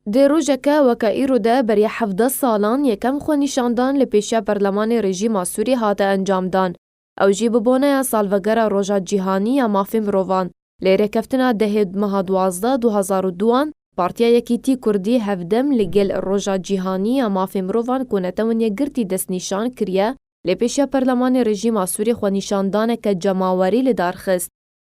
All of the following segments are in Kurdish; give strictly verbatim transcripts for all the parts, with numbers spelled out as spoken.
Dê rojeke weke îro de beriya hevdeh salan yekem xwenîşandan li pêşiya Perlemanê Rejîma Sûrî hate encamdan. Ew jî bi boneya salvegera Roja Cîhanî ya Mafê Mirovan. Lê rêkeftina dehê meha duwazdeh du hezar û duan, Partiya Yekîtî Kurdî Hevdem li gel Roja Cîhanî ya Mafê Mirovan ku netewên yekgirtî destnîşan kiriye, lê pêşiya Perlemanê Rejîma Sûrî xwenîşandaneke cemawerî li dar xist.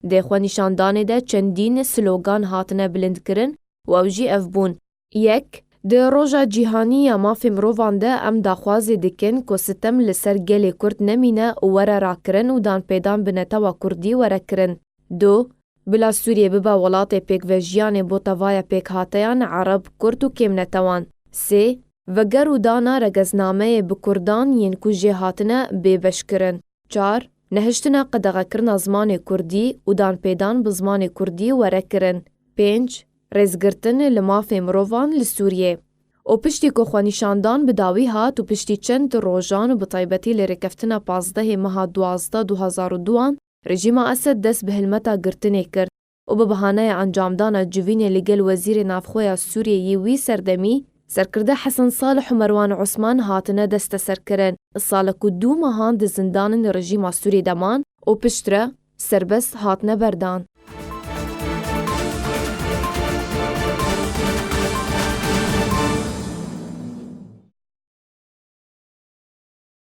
Di xwenîşandanê de çendîn slogan hatine bilindkirin û ew jî ev bûn: Yek, di Roja Cîhanî ya Mafê Mirovan de em daxwazê dikin ku sitem li ser gelê Kurd nemîne û were rakirin û danpêdan bi netewa Kurdî were kirin. Du, bila Sûriyê bibe welatê pêkvejiyanê bo tevaya pêkhateyan Ereb, Kurd û kêmnetewan. Sê, veger û dana regeznameyê bi Kurdan yên ku jê hatine bêbeş kirin. Çar, nehiştina qedexekirina zimanê Kurdî û danpêdan bi zimanê Kurdî were kirin. Pênc, rêzgirtin li mafê mirovan li Sûriyê. Û piştî ku xwenîşandan bi dawî hat û piştî çend rojan û bi taybetî li rêkeftina pazdehê meha duwazdeh du hezar û duan, rejîma Esed dest bi hilmeta girtinê kir û bi bahaneya encamdana civînê li gel Wezîrê Navxwe ya Sûriyeyê wî serdemî, serkirde Hesen Salih û Merwan Osman hatine desteserkirin. Salek û du mehan di zindanên rejîma Sûrî de man û piştre serbest hatine berdan.